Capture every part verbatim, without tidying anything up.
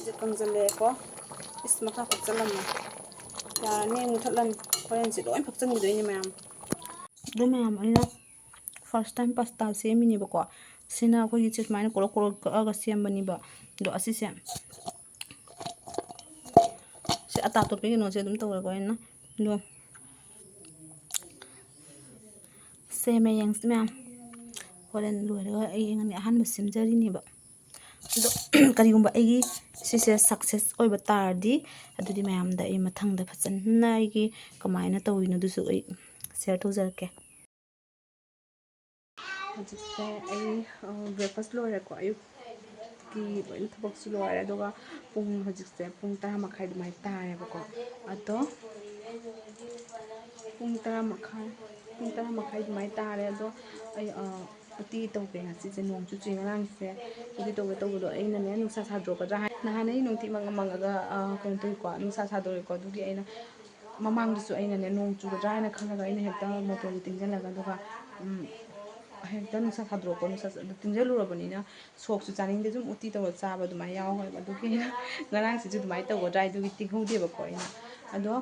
ꯁꯤ ꯀꯪꯁꯤꯜꯂꯛꯑꯦꯀꯣ꯫ ꯏꯁ, ꯃꯈꯥ ꯐꯛꯆꯜꯂꯝꯃꯦ꯫ ꯌꯥꯔꯅꯤ, ꯃꯨꯊꯠꯂꯅꯤ꯫ ꯍꯣꯔꯦꯟꯁꯤ ꯂꯣꯏ ꯐꯛꯆꯟꯈꯤꯗꯣꯏꯅꯤ ꯃꯌꯥꯝ꯫ ꯑꯗꯨ ꯃꯌꯥꯝ ꯑꯩꯅ first time pasta ꯁꯦꯝꯃꯤꯅꯦꯕꯀꯣ꯫ ꯁꯤꯅ ꯑꯩꯈꯣꯏꯒꯤ ꯁꯤ ꯁꯨꯃꯥꯏꯅ ꯀꯣꯔꯣꯛ ꯀꯣꯔꯣꯛ ꯀꯛꯑꯒ ꯁꯦꯝꯕꯅꯦꯕ꯫ ꯑꯗꯣ ꯑꯁꯤꯁꯦ, ꯁꯤ ꯑꯇꯥ ꯇꯣꯠꯄꯒꯤ ꯀꯩꯅꯣꯁꯦ ꯑꯗꯨꯝ ꯇꯧꯔꯦꯀꯣ ꯑꯩꯅ꯫ ꯑꯗꯣ ꯁꯦꯝꯃꯦ, ꯌꯦꯡꯁꯤ ꯃꯌꯥꯝ꯫ ꯍꯣꯔꯦꯟ ꯂꯣꯏꯔꯒ ꯑꯩ ꯌꯦꯡꯉꯅꯤ꯫ ꯑꯍꯥꯟꯕ ꯁꯦꯝꯖꯔꯤꯅꯦꯕ꯫ ꯑꯗꯣ ꯀꯔꯤꯒꯨꯝꯕ ꯑꯩꯒꯤ ꯁꯤꯁꯦ success ꯑꯣꯏꯕ ꯇꯥꯔꯗꯤ, ꯑꯗꯨꯗꯤ ꯃꯌꯥꯝꯗ ꯑꯩ ꯃꯊꯪꯗ ꯐꯖꯅ ꯑꯩꯒꯤ ꯀꯃꯥꯏꯅ ꯇꯧꯔꯤꯅꯣ ꯑꯗꯨꯁꯨ ꯑꯩ share ꯇꯧꯖꯔꯛꯀꯦ꯫ ꯍꯧꯖꯤꯛꯁꯦ ꯑꯩ, ꯑ, breakfast ꯂꯣꯏꯔꯦꯀꯣ꯫ ꯑꯌꯨꯛꯀꯤ ꯂꯣꯏꯅ ꯊꯕꯛꯁꯨ ꯂꯣꯏꯔꯦ꯫ ꯑꯗꯨꯒ ꯄꯨꯡ ꯍꯧꯖꯤꯛꯁꯦ ꯄꯨꯡ ꯇꯔꯥ ꯃꯈꯥꯏ ꯑꯗꯨꯃꯥꯏꯅ ꯇꯥꯔꯦꯕꯀꯣ꯫ ꯑꯗꯣ ꯄꯨꯡ ꯇꯔꯥ ꯃꯈꯥꯏ, ꯄꯨꯡ ꯇꯔꯥ ꯃꯈꯥꯏ ꯑꯗꯨꯃꯥꯏꯅ ꯇꯥꯔꯦ꯫ ꯑꯗꯣ ꯑꯩ, ꯑ, ꯎꯇꯤ ꯇꯧꯒꯦ ꯉꯁꯤꯁꯦ꯫ ꯅꯣꯡꯁꯨ ꯆꯨꯏ ꯉꯔꯥꯡꯁꯦ꯫ ꯎꯇꯤ ꯇꯧꯒꯦ ꯇꯧꯕꯗꯣ ꯑꯩꯅꯅꯦ ꯅꯨꯡꯁꯥ ꯁꯥꯗꯣꯔꯛꯀꯗ꯭ꯔꯥ ꯍꯥꯏ, ꯅꯍꯥꯟ ꯑꯩ ꯅꯨꯡꯊꯤ ꯃꯪꯉ ꯃꯪꯉꯒ, ꯑ, ꯀꯩꯅꯣ ꯇꯧꯏꯀꯣ, ꯅꯨꯡꯁꯥ ꯁꯥꯗꯣꯔꯛꯏꯀꯣ꯫ ꯑꯗꯨꯒꯤ ꯑꯩꯅ ꯃꯃꯥꯡꯗꯁꯨ ꯑꯩꯅꯅꯦ ꯅꯣꯡ ꯆꯨꯒꯗ꯭ꯔꯥ ꯍꯥꯏꯅ ꯈꯜꯂꯒ ꯑꯩꯅ ꯍꯦꯛꯇ ꯃꯣꯇꯣꯔꯁꯦ ꯇꯤꯡꯁꯤꯜꯂꯒ, ꯑꯗꯨꯒ, ꯎꯝ, ꯍꯦꯛꯇ ꯅꯨꯡꯁꯥ ꯁꯥꯗꯣꯔꯛꯄ, ꯅꯨꯡꯁꯥ ꯁꯥ-, ꯑꯗꯨ ꯇꯤꯡꯁꯤꯜꯂꯨꯔꯕꯅꯤꯅ ꯁꯣꯛꯁꯨ ꯆꯥꯅꯤꯡꯗꯦ, ꯁꯨꯝ ꯎꯇꯤ ꯇꯧꯔ ꯆꯥꯕ ꯑꯗꯨꯃꯥꯏꯅ ꯌꯥꯎꯈ꯭ꯔꯦꯕ꯫ ꯑꯗꯨꯒꯤ ꯑꯩꯅ ꯉꯔꯥꯡꯁꯤꯁꯨ ꯑꯗꯨꯃꯥꯏꯅ ꯇꯧꯒꯗ꯭ꯔꯥ ꯍꯥꯏꯗꯨꯒꯤ ꯇꯤꯡꯍꯧꯗꯦꯕꯀꯣ ꯑꯩꯅ꯫ ꯑꯗꯣ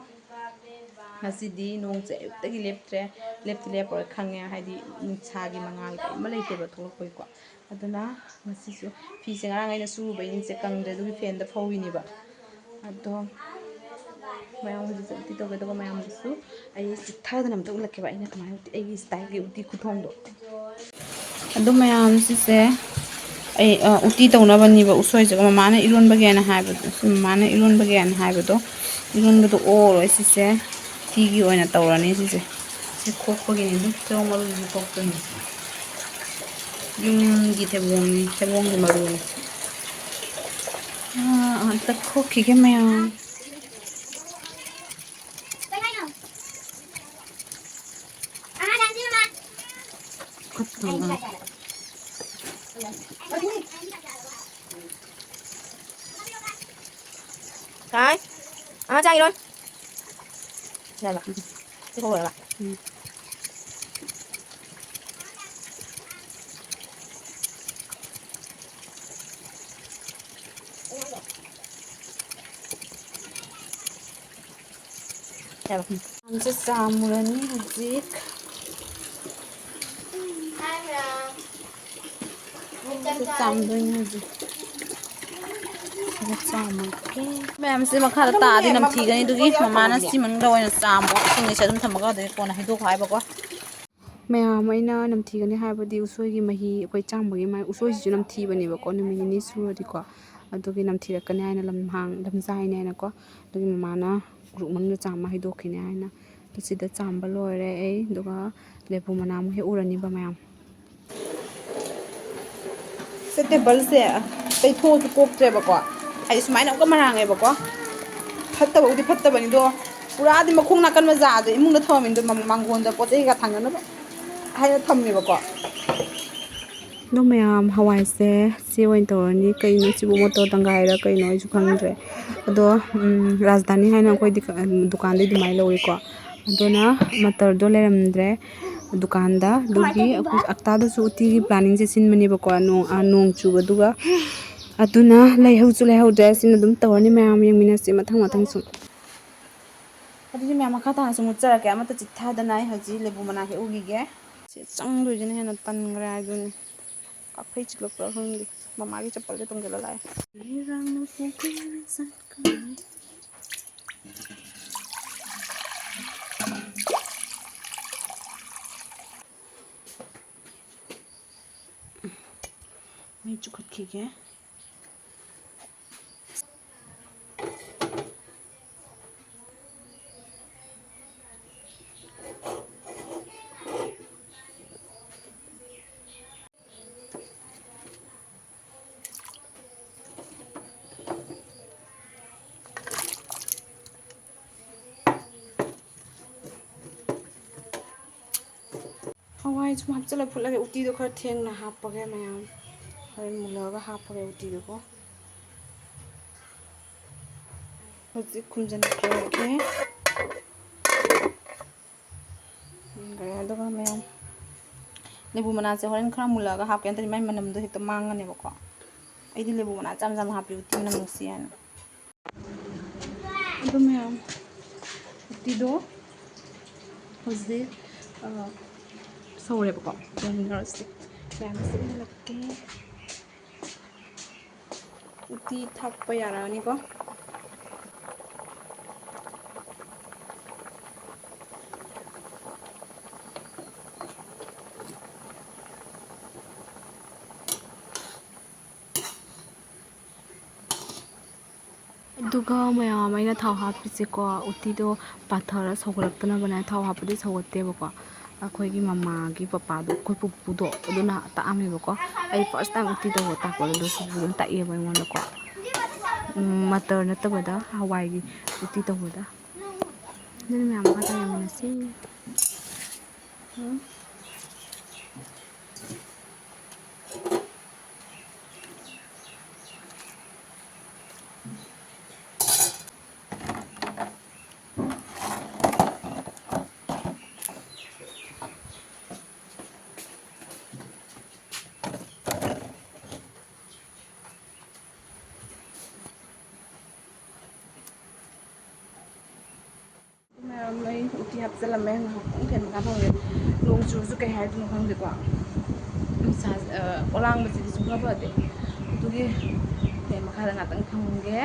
ꯉꯁꯤꯗꯤ ꯅꯣꯡꯁꯦ ꯑꯌꯨꯛꯇꯒꯤ ꯂꯦꯞꯇ꯭ꯔꯦ꯫ ꯂꯦꯞꯇꯤ ꯂꯦꯞꯄꯔꯣꯏ ꯈꯪꯉꯦ, ꯍꯥꯏꯗꯤ ꯅꯨꯡꯁꯥꯒꯤ ꯃꯉꯥꯜ ꯀꯔꯤꯝꯃ ꯂꯩꯇꯦꯕ ꯊꯣꯛꯂꯛꯄꯒꯤꯀꯣ꯫ ꯑꯗꯨꯅ ꯉꯁꯤꯁꯨ ꯐꯤꯁꯦ ꯉꯔꯥꯡ ꯑꯩꯅ ꯁꯨꯔꯨꯕꯩꯅꯤꯁꯦ ꯀꯪꯗ꯭ꯔꯦ, ꯑꯗꯨꯒꯤ ꯐꯦꯟꯗ ꯐꯧꯔꯤꯅꯦꯕ꯫ ꯑꯗꯣ ꯃꯌꯥꯝ ꯍꯧꯖꯤꯛꯁꯦ ꯎꯇꯤ ꯇꯧꯒꯦ꯫ ꯑꯗꯨꯒ ꯃꯌꯥꯝꯗꯁꯨ ꯑꯩ ꯆꯤꯠꯊꯗꯅ ꯑꯝꯇ ꯎꯠꯂꯛꯀꯦꯕ ꯑꯩꯅ ꯀꯃꯥꯏꯅ ꯎꯇꯤ, ꯑꯩꯒꯤ styleꯒꯤ ꯎꯇꯤ ꯈꯨꯊꯣꯡꯗꯣ꯫ ꯑꯗꯨ ꯃꯌꯥꯝꯁꯤꯁꯦ ꯑꯩ, ꯑ, ꯎꯇꯤ ꯇꯧꯅꯕꯅꯦꯕ ꯎꯁꯣꯏꯁꯦ꯫ ꯃꯃꯥꯅ ꯏꯔꯣꯟꯕꯒꯦꯅ ꯍꯥꯏꯕꯗꯣ, ꯃꯃꯥꯅ ꯏꯔꯣꯟꯕꯒꯦꯅ ꯍꯥꯏꯕꯗꯣ, ꯏꯔꯣꯟꯕꯗꯣ ꯑꯣꯔꯣꯏ ꯁꯤꯁꯦ꯫ ꯎꯇꯤꯒꯤ ꯑꯣꯏꯅ ꯇꯧꯔꯅꯤ ꯁꯤꯁꯦ꯫ ꯁꯤ ꯈꯣꯛꯄꯒꯤꯅꯤ, ꯑꯗꯨꯝ ꯊꯩꯕꯣꯡ ꯃꯔꯨꯁꯨ ꯈꯣꯛꯇꯣꯏꯅꯤ꯫ ꯌꯨꯝꯒꯤ ꯊꯩꯕꯣꯡꯅꯤ, ꯊꯩꯕꯣꯡꯒꯤ ꯃꯔꯨꯅꯤ꯫ ꯑꯥ, ꯑꯝꯇ ꯈꯣꯛꯈꯤꯒꯦ ꯃꯌꯥꯝ꯫ ꯀꯥꯏ? ꯑꯥ, ꯆꯥ ꯏꯔꯣꯟ꯫ ꯌꯥꯏꯕ꯫ ꯎꯝ꯫ ꯁꯤ ꯍꯧꯔꯒ꯫ ꯍꯥꯏꯕ꯫ ꯄꯥꯟꯁꯦ ꯆꯥꯝꯃꯨꯔꯅꯤ ꯍꯧꯖꯤꯛ꯫ ꯆꯥꯝꯗꯣꯏꯅꯤ ꯍꯧꯖꯤꯛ꯫ ꯁꯤꯒ ꯆꯥꯝꯃꯒꯦ꯫ ꯃꯌꯥꯝꯁꯦ ꯃꯈꯥꯗ ꯇꯥꯛꯑꯗꯤ ꯅꯝꯊꯤꯒꯅꯤ, ꯑꯗꯨꯒꯤ ꯃꯃꯥꯅ ꯁꯤ ꯃꯅꯨꯡꯗ ꯑꯣꯏꯅ ꯆꯥꯝꯃꯣ, ꯏꯁꯤꯡꯁꯦ ꯑꯗꯨꯝ ꯊꯝꯃꯒ ꯑꯗꯩ ꯀꯣꯟꯅ ꯍꯩꯗꯣꯛꯈꯣ ꯍꯥꯏꯕꯀꯣ꯫ ꯃꯌꯥꯝ ꯑꯩꯅ ꯅꯝꯊꯤꯒꯅꯤ ꯍꯥꯏꯕꯗꯤ ꯎꯁꯣꯏꯒꯤ ꯃꯍꯤ ꯑꯩꯈꯣꯏ ꯆꯥꯝꯕꯒꯤ ꯃꯥ-, ꯎꯁꯣꯏꯁꯤꯁꯨ ꯅꯝꯊꯤꯕꯅꯦꯕꯀꯣ, ꯅꯨꯃꯤꯠ ꯅꯤꯅꯤ ꯁꯨꯔꯗꯤꯀꯣ꯫ ꯑꯗꯨꯒꯤ ꯅꯝꯊꯤꯔꯛꯀꯅꯤ ꯍꯥꯏꯅ ꯂꯝꯍꯥꯡ, ꯂꯝꯖꯥꯏꯅꯦ ꯍꯥꯏꯅꯀꯣ꯫ ꯑꯗꯨꯒꯤ ꯃꯃꯥꯅ ꯒ꯭ꯔꯨꯞ ꯃꯅꯨꯡꯗ ꯆꯥꯝꯃ ꯍꯩꯗꯣꯛꯈꯤꯅꯦ ꯍꯥꯏꯅ꯫ ꯑꯗꯨ ꯁꯤꯗ ꯆꯥꯝꯕ ꯂꯣꯏꯔꯦ ꯑꯩ, ꯑꯗꯨꯒ ꯂꯦꯕꯨ ꯃꯅꯥ ꯑꯃꯨꯛ ꯍꯦꯛ ꯎꯔꯅꯤꯕ ꯃꯌꯥꯝ꯫ ꯁꯤ ꯇꯦꯕꯜꯁꯦ ꯇꯩꯊꯣꯛꯑꯁꯨ ꯀꯣꯛꯇ꯭ꯔꯦꯕꯀꯣ, ꯍꯥꯏꯗꯤ ꯁꯨꯃꯥꯏꯅ ꯑꯃꯨꯛꯀ ꯃꯔꯥꯡꯉꯦꯕꯀꯣ꯫ ꯐꯠꯇꯕꯕꯨꯗꯤ ꯐꯠꯇꯕꯅꯤꯗꯣ, ꯄꯨꯔꯥꯗꯤ ꯃꯈꯣꯡ ꯅꯥꯀꯟ ꯃꯖꯥꯗꯣ ꯏꯃꯨꯡꯗ ꯊꯝꯃꯝꯃꯤꯗꯣ, ꯃ-, ꯃꯥꯡꯒꯣꯟꯗ ꯄꯣꯠ ꯆꯩ ꯀꯩꯀꯥ ꯊꯥꯡꯅꯅꯕ ꯍꯥꯏꯅ ꯊꯝꯃꯦꯕꯀꯣ꯫ ꯑꯗꯣ ꯃꯌꯥꯝ, ꯍꯋꯥꯏꯁꯦ ꯁꯤ ꯑꯣꯏꯅ ꯇꯧꯔꯅꯤ꯫ ꯀꯩꯅꯣ ꯁꯤꯕꯨ, ꯃꯣꯇꯣꯔ ꯇꯪꯈꯥꯏꯔ ꯀꯩꯅꯣ, ꯑꯩꯁꯨ ꯈꯪꯗ꯭ꯔꯦ꯫ ꯑꯗꯣ, ꯎꯝ, ꯔꯥꯖꯙꯥꯅꯤ ꯍꯥꯏꯅ ꯑꯩꯈꯣꯏꯗꯤ ꯀ-, ꯗꯨꯀꯥꯟꯗꯩ ꯑꯗꯨꯃꯥꯏꯅ ꯂꯧꯋꯤꯀꯣ꯫ ꯑꯗꯨꯅ ꯃꯇꯔꯗꯣ ꯂꯩꯔꯝꯗ꯭ꯔꯦ ꯗꯨꯀꯥꯟꯗ, ꯑꯗꯨꯒꯤ ꯑꯩꯈꯣꯏ ꯍꯞꯇꯥꯗꯁꯨ ꯎꯇꯤꯒꯤ ꯄ꯭ꯂꯥꯅꯤꯡꯁꯦ ꯁꯤꯟꯕꯅꯦꯕꯀꯣ, ꯅꯣꯡ, ꯑ, ꯅꯣꯡ ꯆꯨꯕꯗꯨꯒ꯫ ꯑꯗꯨꯅ ꯂꯩꯍꯧꯁꯨ ꯂꯩꯍꯧꯗ꯭ꯔꯦ꯫ ꯁꯤꯅ ꯑꯗꯨꯝ ꯇꯧꯔꯅꯤ ꯃꯌꯥꯝ, ꯌꯦꯡꯃꯤꯟꯅꯁꯤ ꯃꯊꯪ ꯃꯊꯪ ꯁꯨꯝ꯫ ꯑꯗꯨꯗꯤ ꯃꯌꯥꯝ, ꯃꯈꯥ ꯇꯥꯅꯁꯨ ꯃꯨꯠꯆꯔꯛꯀꯦ꯫ ꯑꯃꯠꯇ ꯆꯤꯠꯊꯗꯅ ꯑꯩ ꯍꯧꯖꯤꯛ ꯂꯦꯕꯨ ꯃꯅꯥ ꯍꯦꯛꯎꯈꯤꯒꯦ꯫ ꯁꯤ ꯆꯪꯗꯣꯏꯁꯤꯅ ꯍꯦꯟꯅ ꯇꯟꯈ꯭ꯔꯦ ꯍꯥꯏꯗꯨꯅꯤ꯫ ꯀꯥꯐꯩ ꯆꯤꯛꯂꯛꯄ꯭ꯔꯥ ꯈꯪꯗꯦ꯫ ꯃꯃꯥꯒꯤ ꯆꯄꯜꯁꯦ ꯇꯣꯡꯁꯤꯜꯂ ꯂꯥꯛꯑꯦ꯫ ꯃꯩ ꯆꯨꯈꯠꯈꯤꯒꯦ꯫ ꯍꯋꯥꯏ ꯁꯨꯝ ꯍꯥꯞꯆꯤꯜꯂ ꯐꯨꯠꯂꯒꯦ꯫ ꯎꯇꯤꯗꯣ ꯈꯔ ꯊꯦꯡꯅ ꯍꯥꯞꯄꯒꯦ ꯃꯌꯥꯝ꯫ ꯍꯣꯔꯦꯟ ꯃꯨꯜꯂꯒ ꯍꯥꯞꯄꯒꯦ ꯎꯇꯤꯗꯨꯀꯣ꯫ ꯍꯧꯖꯤꯛ ꯈꯨꯝꯖꯤꯟꯈ꯭ꯔꯒꯦ꯫ ꯃꯨꯟꯈ꯭ꯔꯦ꯫ ꯑꯗꯨꯒ ꯃꯌꯥꯝ, ꯂꯦꯕꯨ ꯃꯅꯥꯁꯦ ꯍꯣꯔꯦꯟ ꯈꯔ ꯃꯨꯜꯂꯛꯑꯒ ꯍꯥꯞꯀꯦ, ꯅꯠꯇ꯭ꯔꯗꯤ ꯃꯥꯏ ꯃꯅꯝꯗꯣ ꯍꯦꯛꯇ ꯃꯥꯡꯉꯅꯦꯕꯀꯣ꯫ ꯑꯩꯗꯤ ꯂꯦꯕꯨ ꯃꯅꯥ ꯆꯥꯝ ꯆꯥꯝꯅ ꯍꯥꯞꯄꯤ, ꯎꯇꯤ ꯃꯅꯝ ꯅꯨꯡꯁꯤ ꯍꯥꯏꯅ꯫ ꯑꯗꯨ ꯃꯌꯥꯝ, ꯎꯇꯤꯗꯣ ꯍꯧꯖꯤꯛ, ꯑ, ꯁꯧꯔꯦꯕꯀꯣ꯫ ꯌꯦꯡꯃꯤꯟꯅꯔꯁꯤ꯫ ꯃꯌꯥꯝꯁꯦ ꯎꯍꯜꯂꯛꯀꯦ꯫ ꯎꯇꯤ ꯊꯥꯛꯄ ꯌꯥꯔꯛꯑꯅꯤꯀꯣ꯫ ꯑꯗꯨꯒ ꯃꯌꯥꯝ ꯑꯩꯅ ꯊꯥꯎ ꯍꯥꯞꯄꯤꯁꯦꯀꯣ, ꯎꯇꯤꯗꯣ ꯄꯥꯊꯔ ꯁꯧꯒꯠꯂꯛꯇꯅꯕꯅꯦ꯫ ꯊꯥꯎ ꯍꯥꯞꯄꯗꯤ ꯁꯧꯒꯠꯇꯦꯕꯀꯣ꯫ ꯑꯩꯈꯣꯏꯒꯤ ꯃꯃꯥꯒꯤ ꯄꯄꯥꯗꯣ, ꯑꯩꯈꯣꯏ ꯄꯨꯄꯨꯗꯣ, ꯑꯗꯨꯅ ꯇꯥꯛꯑꯝꯃꯦꯕꯀꯣ꯫ ꯑꯩ first time ꯎꯇꯤ ꯇꯧꯕ ꯇꯥꯛꯄꯗꯣ ꯑꯗꯨ ꯄꯨꯄꯨꯗꯨꯅ ꯇꯥꯛꯑꯦꯕ ꯑꯩꯉꯣꯟꯗꯀꯣ꯫ ꯎꯝ, ꯃꯇꯔ ꯅꯠꯇꯕꯗ ꯍꯋꯥꯏꯒꯤ ꯎꯇꯤ ꯇꯧꯕꯗ꯫ ꯑꯗꯨꯅ ꯃꯌꯥꯝ ꯃꯈꯥ ꯇꯥꯅ ꯌꯦꯡꯃꯤꯟꯅꯁꯤ꯫ ꯎꯝ꯫ ꯃꯌꯥꯝ, ꯑꯩ ꯎꯇꯤ ꯍꯥꯞꯆꯤꯜꯂꯝꯃꯦ꯫ ꯉꯥꯏꯍꯥꯛꯇꯪ ꯐꯦꯟ ꯃꯈꯥ ꯐꯝꯒꯦ꯫ ꯅꯣꯡ ꯆꯨꯔꯁꯨ ꯀꯩ ꯍꯥꯏꯗꯣꯏꯅꯣ ꯈꯪꯗꯦꯀꯣ꯫ ꯅꯨꯡꯁꯥ, ꯑ, ꯑꯣꯂꯥꯡꯕꯁꯤꯗꯤ ꯁꯨꯡꯐ ꯐꯗꯦ꯫ ꯑꯗꯨꯒꯤ ꯐꯦꯟ ꯃꯈꯥꯗ ꯉꯥꯛꯇꯪ ꯐꯝꯒꯦ꯫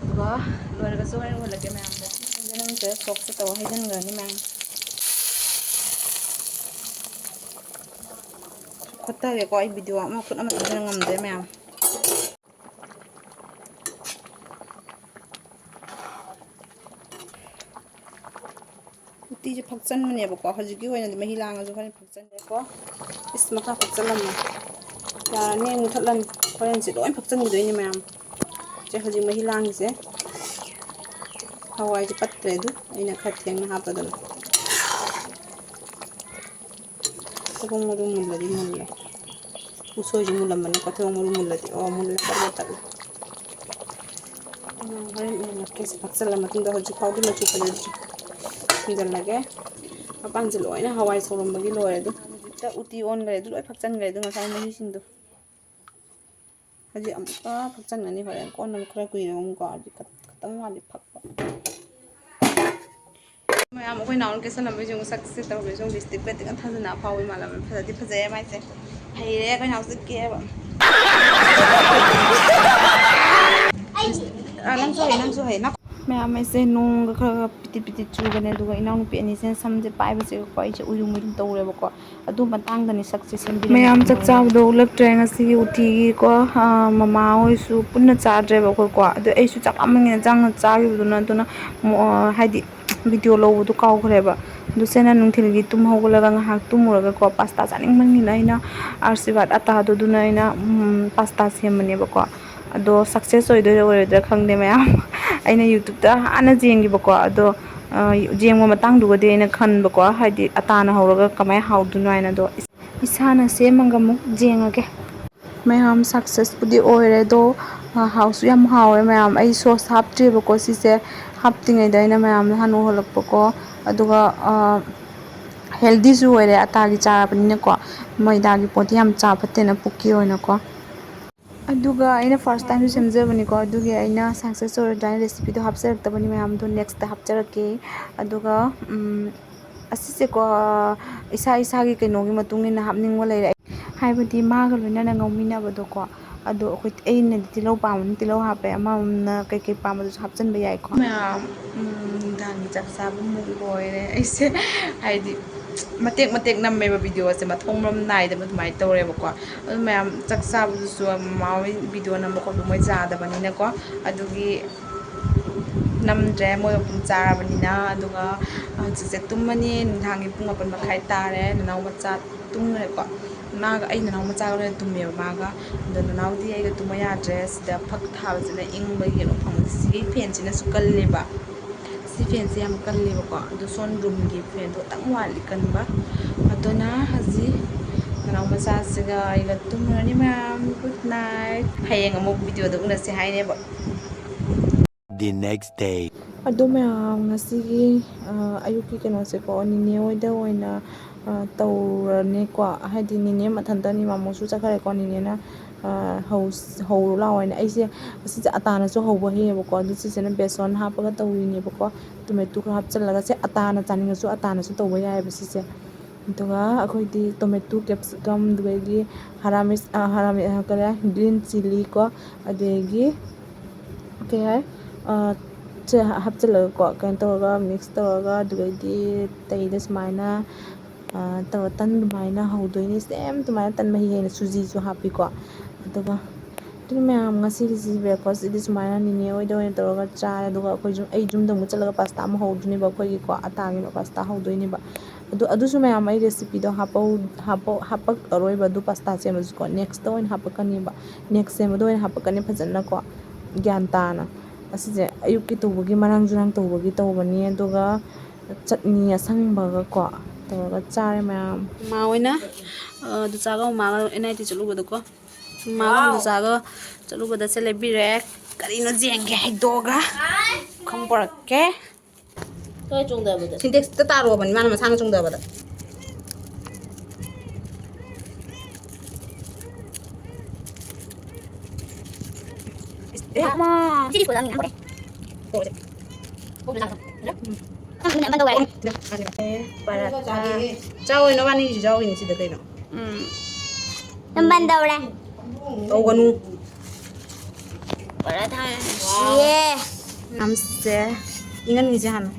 ꯑꯗꯨꯒ ꯂꯣꯏꯔꯒꯁꯨ ꯍꯣꯔꯦꯟ ꯎꯍꯜꯂꯛꯀꯦ ꯃꯌꯥꯝꯗ꯫ ꯅꯪꯁꯦ ꯁꯣꯛꯁꯦ ꯇꯧꯔ ꯍꯩꯖꯤꯟꯈ꯭ꯔꯅꯤ ꯃꯌꯥꯝ꯫ ꯈꯨꯠꯇꯒꯦꯀꯣ, ꯑꯩ video ꯑꯃ ꯈꯨꯠ ꯑꯃ ꯊꯥꯡꯖꯤꯟ ꯉꯝꯗ꯭ꯔꯦ ꯃꯌꯥꯝ꯫ ꯎꯇꯤꯁꯦ ꯐꯛꯆꯟꯕꯅꯦꯕꯀꯣ, ꯍꯧꯖꯤꯛꯀꯤ ꯑꯣꯏꯅꯗꯤ ꯃꯍꯤ ꯂꯥꯡꯉꯁꯨ ꯍꯣꯔꯦꯟ ꯐꯛꯆꯟꯒꯦꯀꯣ꯫ ꯏꯁ, ꯃꯈꯥ ꯐꯛꯆꯜꯂꯝꯃꯦ꯫ ꯌꯥꯔꯅꯤ, ꯑꯩ ꯃꯨꯊꯠꯂꯅꯤ꯫ ꯍꯣꯔꯦꯟꯁꯦ ꯂꯣꯏ ꯐꯛꯆꯟꯈꯤꯗꯣꯏꯅꯦ ꯃꯌꯥꯝ꯫ ꯁꯦ, ꯍꯧꯖꯤꯛ ꯃꯍꯤ ꯂꯥꯡꯉꯤꯁꯦ ꯍꯋꯥꯏꯁꯦ ꯄꯠꯇ꯭ꯔꯦ, ꯑꯗꯨ ꯑꯩꯅ ꯈꯔ ꯊꯦꯡꯅ ꯍꯥꯞꯄꯗꯅ꯫ ꯊꯩꯕꯣꯡ ꯃꯔꯨ ꯃꯨꯜꯂꯗꯤ ꯃꯨꯜꯂꯦ꯫ ꯎꯁꯣꯏꯁꯨ ꯃꯨꯜꯂꯝꯃꯅꯤꯀꯣ, ꯊꯩꯕꯣꯡ ꯃꯔꯨ ꯃꯨꯜꯂꯗꯤ꯫ ꯑꯣ, ꯃꯨꯜꯂꯦ, ꯄꯠꯂꯦ, ꯄꯠꯂꯦ꯫ ꯎꯝ, ꯍꯣꯔꯦꯟ ꯌꯦꯡꯉꯛꯀꯦ꯫ ꯁꯤ ꯐꯛꯆꯜꯂ ꯃꯇꯨꯡꯗ ꯍꯧꯖꯤꯛ ꯐꯥꯎꯗꯤ ꯃꯆꯨ ꯐꯖꯗ꯭ꯔꯤ꯫ ꯊꯤꯟꯖꯜꯂꯒꯦ꯫ ꯃꯄꯥꯟꯁꯦ ꯂꯣꯏꯅ ꯍꯋꯥꯏ ꯁꯧꯔꯝꯕꯒꯤ ꯂꯣꯏꯔꯦ꯫ ꯑꯗꯨ ꯍꯧꯖꯤꯛꯇ ꯎꯇꯤ ꯑꯣꯟꯈ꯭ꯔꯦ꯫ ꯑꯗꯨ ꯂꯣꯏ ꯐꯛꯆꯟꯈ꯭ꯔꯦ꯫ ꯑꯗꯨ ꯉꯁꯥꯏ ꯃꯍꯤꯁꯤꯡꯗꯣ ꯍꯧꯖꯤꯛ ꯑꯃꯨꯛꯀ ꯐꯛꯆꯟꯒꯅꯤ꯫ ꯍꯣꯔꯦꯟ ꯀꯣꯟꯅ ꯑꯃꯨꯛ ꯈꯔ ꯀꯨꯏꯔꯒ ꯑꯃꯨꯛꯀꯣ꯫ ꯍꯧꯖꯤꯛ ꯈ-, ꯈꯤꯇꯪ ꯋꯥꯠꯂꯤ ꯐꯛꯄ꯫ ꯃꯌꯥꯝ ꯑꯩꯈꯣꯏ ꯅꯥꯎꯅ ꯀꯦꯁꯜꯂꯝꯕꯩꯁꯨ ꯉꯁꯛꯁꯦ ꯇꯧꯔꯤꯁꯨ ꯂꯤꯞꯁꯇꯤꯛ ꯄꯦꯠꯇꯤꯛ ꯊꯥꯖꯤꯟꯅ ꯑꯐꯥꯎꯕ ꯏꯃꯥꯟꯅꯕ ꯐꯖꯗꯤ ꯐꯖꯩꯌꯦ ꯃꯥꯏꯁꯦ꯫ ꯍꯩꯔꯦ ꯑꯩꯈꯣꯏ ꯅꯥꯎꯁꯦ ꯀꯦꯕ꯫ ꯑ, ꯅꯪꯁꯨ ꯍꯩ, ꯅꯪꯁꯨ ꯍꯩ꯫ ꯃꯌꯥꯝ ꯑꯩꯁꯦ ꯅꯣꯡꯒ ꯈꯔ ꯈꯔ ꯄꯤꯇꯤꯛ ꯄꯤꯇꯤꯛ ꯆꯨꯕꯅꯦ, ꯑꯗꯨꯒ ꯏꯅꯥꯎꯅꯨꯄꯤ ꯑꯅꯤꯁꯤꯅ ꯁꯝꯁꯦ ꯄꯥꯏꯕꯁꯦꯀꯣ ꯑꯩꯁꯦ ꯎꯏꯔꯨꯝ ꯎꯏꯔꯨꯝ ꯇꯧꯔꯦꯕꯀꯣ꯫ ꯑꯗꯨ ꯃꯇꯥꯡꯗꯅꯤ ꯁꯛꯁꯦ ꯁꯦꯝꯕꯤꯔꯝꯃꯤꯁꯦ꯫ ꯃꯌꯥꯝ ꯆꯥꯛ ꯆꯥꯕꯗꯣ ꯑꯣꯛꯂꯛꯇ꯭ꯔꯦ ꯉꯁꯤꯒꯤ ꯎꯇꯤꯒꯤꯀꯣ꯫ ꯑ, ꯃꯃꯥ ꯍꯣꯏꯁꯨ ꯄꯨꯟꯅ ꯆꯥꯗ꯭ꯔꯦꯕ ꯑꯩꯈꯣꯏꯀꯣ꯫ ꯑꯗꯣ ꯑꯩꯁꯨ ꯆꯥꯛ ꯂꯥꯝꯃꯟꯒꯤꯅ ꯆꯪꯉ ꯆꯥꯈꯤꯕꯗꯨꯅ, ꯑꯗꯨꯅ ꯃꯣ-, ꯑ, ꯍꯥꯏꯗꯤ ꯚꯤꯗꯤꯑꯣ ꯂꯧꯕꯗꯣ ꯀꯥꯎꯈ꯭ꯔꯦꯕ꯫ ꯑꯗꯨ ꯁꯦꯅ ꯅꯨꯡꯊꯤꯜꯒꯤ ꯇꯨꯝ ꯍꯧꯒꯠꯂꯒ ꯉꯥꯏꯍꯥꯛ ꯇꯨꯝꯃꯨꯔꯒꯀꯣ, ꯄꯥꯁꯇꯥ ꯆꯥꯅꯤꯡꯃꯟꯒꯤꯅ ꯑꯩꯅ ꯑꯥꯔꯁꯤꯕꯥꯗ ꯑꯇꯥꯗꯣ ꯑꯗꯨꯅ ꯑꯩꯅ, ꯎꯝ, ꯄꯥꯁꯇꯥ ꯁꯦꯝꯕꯅꯦꯕꯀꯣ꯫ ꯑꯗꯣ ꯁꯛꯁꯦꯁ ꯑꯣꯏꯗꯣꯏꯔꯥ ꯑꯣꯏꯔꯣꯏꯗꯣꯏꯔꯥ ꯈꯪꯗꯦ ꯃꯌꯥꯝ꯫ ꯑꯩꯅ YouTubeꯇ ꯍꯥꯟꯅ ꯌꯦꯡꯈꯤꯕꯀꯣ꯫ ꯑꯗꯣ, ꯑ, ꯌꯦꯡꯕ ꯃꯇꯥꯡꯗꯨꯒꯗꯤ ꯑꯩꯅ ꯈꯟꯕꯀꯣ, ꯍꯥꯏꯗꯤ ꯑꯇꯥꯅ ꯍꯧꯔꯒ ꯀꯃꯥꯏꯅ ꯍꯥꯎꯗꯣꯏꯅꯣ ꯍꯥꯏꯅ꯫ ꯑꯗꯣ ꯏꯁꯥꯅ ꯁꯦꯝꯃꯒ ꯑꯃꯨꯛ ꯌꯦꯡꯉꯒꯦ꯫ ꯃꯌꯥꯝ ꯁꯛꯁꯦꯁꯄꯨꯗꯤ ꯑꯣꯏꯔꯦ, ꯑꯗꯣ, ꯑ, ꯍꯥꯎꯁꯨ ꯌꯥꯝ ꯍꯥꯎꯋꯦ ꯃꯌꯥꯝ꯫ ꯑꯩ ꯁꯣꯁ ꯍꯥꯞꯇ꯭ꯔꯤꯕꯀꯣ ꯁꯤꯁꯦ꯫ ꯍꯥꯞꯇ꯭ꯔꯤꯉꯩꯗ ꯑꯩꯅ ꯃꯌꯥꯝꯗ ꯍꯥꯟꯅ ꯎꯍꯜꯂꯛꯄꯀꯣ꯫ ꯑꯗꯨꯒ, ꯑ, ꯍꯦꯜꯗꯤꯁꯨ ꯑꯣꯏꯔꯦ ꯑꯇꯥꯒꯤ ꯆꯥꯔꯕꯅꯤꯅꯀꯣ꯫ ꯃꯣꯏꯗꯥꯒꯤ ꯄꯣꯠꯇꯤ ꯌꯥꯝ ꯆꯥ ꯐꯠꯇꯦꯅ ꯄꯨꯛꯀꯤ ꯑꯣꯏꯅꯀꯣ꯫ ꯑꯗꯨꯒ ꯑꯩꯅ ꯐꯥꯔꯁ ꯇꯥꯏꯝꯁꯨ ꯁꯦꯝꯖꯕꯅꯤꯀꯣ, ꯑꯗꯨꯒꯤ ꯑꯩꯅ ꯁꯛꯁꯦꯁ ꯑꯣꯏꯔꯣꯏꯗ꯭ꯔꯥ ꯍꯥꯏꯅ ꯔꯦꯁꯤꯄꯤꯗꯣ ꯍꯥꯞꯆꯔꯛꯇꯕꯅꯤ ꯃꯌꯥꯝꯗꯣ ꯅꯦꯛꯁꯇ ꯍꯥꯞꯆꯔꯛꯀꯦ꯫ ꯑꯗꯨꯒ, ꯎꯝ, ꯑꯁꯤꯁꯦꯀꯣ, ꯏꯁꯥ ꯏꯁꯥꯒꯤ ꯀꯩꯅꯣꯒꯤ ꯃꯇꯨꯡ ꯏꯟꯅ ꯍꯥꯞꯅꯤꯡꯕ ꯂꯩꯔꯦ꯫ ꯍꯥꯏꯕꯗꯤ ꯃꯥꯒ ꯂꯣꯏꯅꯅ ꯉꯧꯃꯤꯟꯅꯕꯗꯣꯀꯣ꯫ ꯑꯗꯣ ꯑꯩꯈꯣꯏ, ꯑꯩꯅꯗꯤ ꯇꯤꯜꯍꯧ ꯄꯥꯝꯕꯅ ꯇꯤꯜꯍꯧ ꯍꯥꯞꯄꯦ, ꯑꯃꯃꯝꯅ ꯀꯩꯀꯩ ꯄꯥꯝꯕꯗꯨꯁꯨ ꯍꯥꯞꯆꯤꯟꯕ ꯌꯥꯏꯀꯣ꯫ ꯃꯌꯥꯝ, ꯎꯝ, ꯅꯨꯡꯗꯥꯡꯒꯤ ꯆꯥꯛ ꯆꯥꯕ ꯃꯨꯛ ꯂꯣꯏꯔꯦ ꯑꯩꯁꯦ꯫ ꯍꯥꯏꯗꯤ ꯃꯇꯦꯛ ꯃꯇꯦꯛ ꯅꯝꯃꯦꯕ ꯚꯤꯗꯤꯑꯣꯁꯦ, ꯃꯊꯣꯡ ꯃꯔꯝ ꯅꯥꯏꯗꯕ ꯑꯗꯨꯃꯥꯏꯅ ꯇꯧꯔꯦꯕꯀꯣ꯫ ꯑꯗꯨ ꯃꯌꯥꯝ ꯆꯥꯛ ꯆꯥꯕꯗꯨꯁꯨ ꯃꯃꯥ ꯍꯣꯏ ꯚꯤꯗꯤꯑꯣ ꯅꯝꯕ ꯈꯣꯠꯄ ꯃꯣꯏ ꯌꯥꯗꯕꯅꯤꯅꯀꯣ꯫ ꯑꯗꯨꯒꯤ ꯅꯝꯗ꯭ꯔꯦ, ꯃꯣꯏ ꯃꯄꯨꯝ ꯆꯥꯔꯕꯅꯤꯅ꯫ ꯑꯗꯨꯒ ꯍꯧꯖꯤꯛꯁꯦ ꯇꯨꯝꯃꯅꯤ꯫ ꯅꯨꯡꯗꯥꯡꯒꯤ ꯄꯨꯡ ꯃꯥꯄꯟ ꯃꯈꯥꯏ ꯇꯥꯔꯦ꯫ ꯅꯅꯥꯎ ꯃꯆꯥ ꯇꯨꯝꯈ꯭ꯔꯦꯀꯣ꯫ ꯃꯥꯒ, ꯑꯩ ꯅꯅꯥꯎ ꯃꯆꯥꯒ ꯂꯣꯏꯅ ꯇꯨꯝꯃꯦꯕ ꯃꯥꯒ꯫ ꯑꯗꯣ ꯅꯅꯥꯎꯗꯤ ꯑꯩꯒ ꯇꯨꯝꯕ ꯌꯥꯗ꯭ꯔꯦ꯫ ꯁꯤꯗ ꯐꯛ ꯊꯥꯕꯁꯤꯅ ꯏꯪꯕꯒꯤ ꯀꯩꯅꯣ ꯐꯪꯕꯗ ꯁꯤꯒꯤ ꯐꯦꯟꯁꯤꯅꯁꯨ ꯀꯜꯂꯦꯕ꯫ ꯁꯤ ꯐꯦꯟꯁꯦ ꯌꯥꯝ ꯀꯜꯂꯦꯕꯀꯣ꯫ ꯑꯗꯣ ꯁꯣꯟ ꯔꯨꯝꯒꯤ ꯐꯦꯟꯗꯣ ꯈꯇꯪ ꯋꯥꯠꯂꯤ ꯀꯟꯕ꯫ ꯑꯗꯨꯅ ꯍꯧꯖꯤꯛ ꯅꯅꯥꯎ ꯃꯆꯥꯁꯤꯒ ꯑꯩꯒ ꯇꯨꯝꯃꯨꯔꯅꯤ ꯃꯌꯥꯝ꯫ Good night꯫ ꯍꯌꯦꯡ ꯑꯃꯨꯛ ꯚꯤꯗꯤꯑꯣꯗ ꯎꯅꯁꯦ ꯍꯥꯏꯅꯦꯕ꯫ The next day. ꯑꯗꯣ ꯃꯌꯥꯝ, ꯉꯁꯤꯒꯤ, ꯑ, ꯑꯌꯨꯛꯀꯤ ꯀꯩꯅꯣꯁꯦꯀꯣ, ꯅꯤꯅꯦ ꯍꯣꯏꯗ ꯑꯣꯏꯅ, ꯑ, ꯇꯧꯔꯅꯤꯀꯣ꯫ ꯍꯥꯏꯗꯤ ꯅꯤꯅꯦ ꯃꯊꯟꯇꯅꯤ, ꯃꯥꯃꯣꯁꯨ ꯆꯠꯈ꯭ꯔꯦꯀꯣ꯫ ꯅꯤꯅꯦꯅ ꯍꯧ ꯍꯧꯔꯣ ꯂꯥꯛꯑꯣ ꯍꯥꯏꯅ꯫ ꯑꯩꯁꯦ ꯑꯁꯤꯁꯦ ꯑꯇꯥꯅꯁꯨ ꯍꯧꯕ ꯍꯩꯌꯦꯕꯀꯣ꯫ ꯑꯗꯨ ꯁꯤꯁꯤꯅ ꯕꯦꯁꯣꯟ ꯍꯥꯞꯄꯒ ꯇꯧꯔꯤꯅꯦꯕꯀꯣ꯫ ꯇꯣꯃꯦꯇꯣ ꯈꯔ ꯍꯥꯞꯆꯤꯜꯂꯒ, ꯁꯦ ꯑꯇꯥꯅ ꯆꯥꯅꯤꯡꯉꯁꯨ ꯑꯇꯥꯅꯁꯨ ꯇꯧꯕ ꯌꯥꯏꯑꯕ ꯁꯤꯁꯦ꯫ ꯑꯗꯨꯒ ꯑꯩꯈꯣꯏꯗꯤ ꯇꯣꯃꯦꯇꯣ, ꯀꯦꯞꯁꯤꯀꯝ, ꯑꯗꯨꯗꯒꯤ ꯍꯔꯥꯃꯤꯁ, ꯍꯔꯥꯃꯤ ꯀꯔꯤ, ꯒ꯭ꯔꯤꯟ ꯆꯤꯂꯤ ꯀꯣ, ꯑꯗꯒꯤ ꯀꯩ ꯍꯥꯏ, ꯁꯦ ꯍꯥꯞꯆꯤꯜꯂꯒꯀꯣ, ꯀꯩꯅꯣ ꯇꯧꯔꯒ, ꯃꯤꯛꯁ ꯇꯧꯔꯒ, ꯑꯗꯨꯗꯩꯗꯤ ꯑꯇꯩꯗ ꯁꯨꯃꯥꯏꯅ ꯇꯧꯔ ꯇꯟ ꯑꯗꯨꯃꯥꯏꯅ ꯍꯧꯗꯣꯏꯅꯤ꯫ ꯁꯦꯝ ꯑꯗꯨꯃꯥꯏꯅ ꯇꯟ ꯃꯍꯤ ꯍꯦꯟꯅ ꯁꯨꯖꯤꯁꯨ ꯍꯥꯞꯄꯤꯀꯣ꯫ ꯑꯗꯨꯒ ꯑꯗꯨꯅ ꯃꯌꯥꯝ, ꯉꯁꯤꯒꯤꯁꯤ ꯕ꯭ꯔꯦꯛꯐꯥꯁꯁꯤꯗꯤ ꯁꯨꯃꯥꯏꯅ ꯅꯤꯅꯦ ꯍꯣꯏꯗ ꯑꯣꯏꯅ ꯇꯧꯔꯒ ꯆꯥꯔꯦ꯫ ꯑꯗꯨꯒ ꯑꯩꯈꯣꯏꯁꯨ, ꯑꯩ ꯌꯨꯝꯗ ꯑꯃꯨꯛ ꯆꯠꯂꯒ ꯄꯥꯁꯇꯥ ꯑꯃ ꯍꯧꯗꯣꯏꯅꯦꯕ ꯑꯩꯈꯣꯏꯒꯤꯀꯣ, ꯑꯇꯥꯒꯤ ꯄꯥꯁꯇꯥ ꯍꯧꯗꯣꯏꯅꯦꯕ꯫ ꯑꯗꯨ, ꯑꯗꯨꯁꯨ ꯃꯌꯥꯝ ꯑꯩ ꯔꯦꯁꯤꯄꯤꯗꯣ ꯍꯥꯞꯄꯛꯑꯔꯣꯏꯕ꯫ ꯑꯗꯨ ꯄꯥꯁꯇꯥ ꯁꯦꯝꯕꯁꯨꯀꯣ, ꯅꯦꯛꯁꯇ ꯑꯣꯏꯅ ꯍꯥꯞꯄꯛꯀꯅꯦꯕ꯫ ꯅꯦꯛꯁ ꯁꯦꯝꯕꯗ ꯑꯣꯏꯅ ꯍꯥꯞꯄꯛꯀꯅꯤ ꯐꯖꯅꯀꯣ, ꯒ꯭ꯌꯥꯟ ꯇꯥꯅ꯫ ꯑꯁꯤꯁꯦ ꯑꯌꯨꯛꯀꯤ ꯇꯧꯕꯒꯤ, ꯃꯔꯥꯡ ꯖꯨꯔꯥꯡ ꯇꯧꯕꯒꯤ ꯇꯧꯕꯅꯤ꯫ ꯑꯗꯨꯒ ꯆꯠꯅꯤ ꯑꯁꯪꯕꯒꯀꯣ ꯇꯧꯔꯒ ꯆꯥꯔꯦ ꯃꯌꯥꯝ꯫ ꯃꯥ ꯍꯣꯏꯅ, ꯑ, ꯑꯗꯨ ꯆꯥꯒ ꯃꯥꯒ ꯑꯦꯟ ꯑꯥꯏ ꯇꯤ ꯆꯠꯂꯨꯕꯗꯀꯣ꯫ ꯃꯥꯒ ꯑꯗꯨ ꯆꯥꯒ ꯆꯠꯂꯨꯕꯗ ꯁꯦ ꯂꯩꯕꯤꯔꯦ꯫ ꯀꯔꯤꯅꯣ ꯌꯦꯡꯒꯦ ꯍꯩꯗꯣꯛꯑꯒ꯫ ꯈꯪ ꯄꯣꯔꯛꯀꯦ꯫ ꯀꯥꯏ ꯆꯣꯡꯊꯕꯗ? ꯁꯤꯟꯇꯦꯛꯁꯇ ꯇꯥꯔꯨꯕꯅꯤ ꯃꯥꯅ ꯃꯁꯥꯅ ꯆꯣꯡꯊꯕꯗ꯫ ꯏꯁ, ꯑꯦ, ꯃꯥ꯫ ꯁꯤꯗꯤ ꯁ꯭ꯀꯨꯜ ꯑꯉꯥꯡ ꯌꯥꯝ ꯄꯣꯛꯑꯦ꯫ ꯄꯣꯛꯑꯦ꯫ ꯄꯣꯛꯑꯦ ꯆꯥꯛ ꯆꯥꯛ꯫ ꯎꯝ꯫ ꯅꯪ ꯁꯤꯗ ꯑꯝꯇ ꯇꯧ ꯌꯥꯏ꯫ ꯑꯦ, ꯄꯔꯥꯊꯥ꯫ ꯆꯥꯎ, ꯅꯕꯥꯅꯤꯒꯤꯁꯨ ꯌꯥꯎꯔꯤꯅꯤ ꯁꯤꯗ ꯀꯩꯅꯣ꯫ ꯎꯝ꯫ ꯅꯝꯕꯟ ꯇꯧꯔꯦ꯫ ꯇꯧꯒꯅꯨ꯫ ꯄꯔꯥꯊꯥ ꯌꯥꯝ ꯅꯨꯡꯁꯤꯌꯦ꯫ ꯌꯥꯝꯁꯦ꯫ ꯏꯪꯍꯟꯈꯤꯁꯦ ꯍꯥꯟꯅ꯫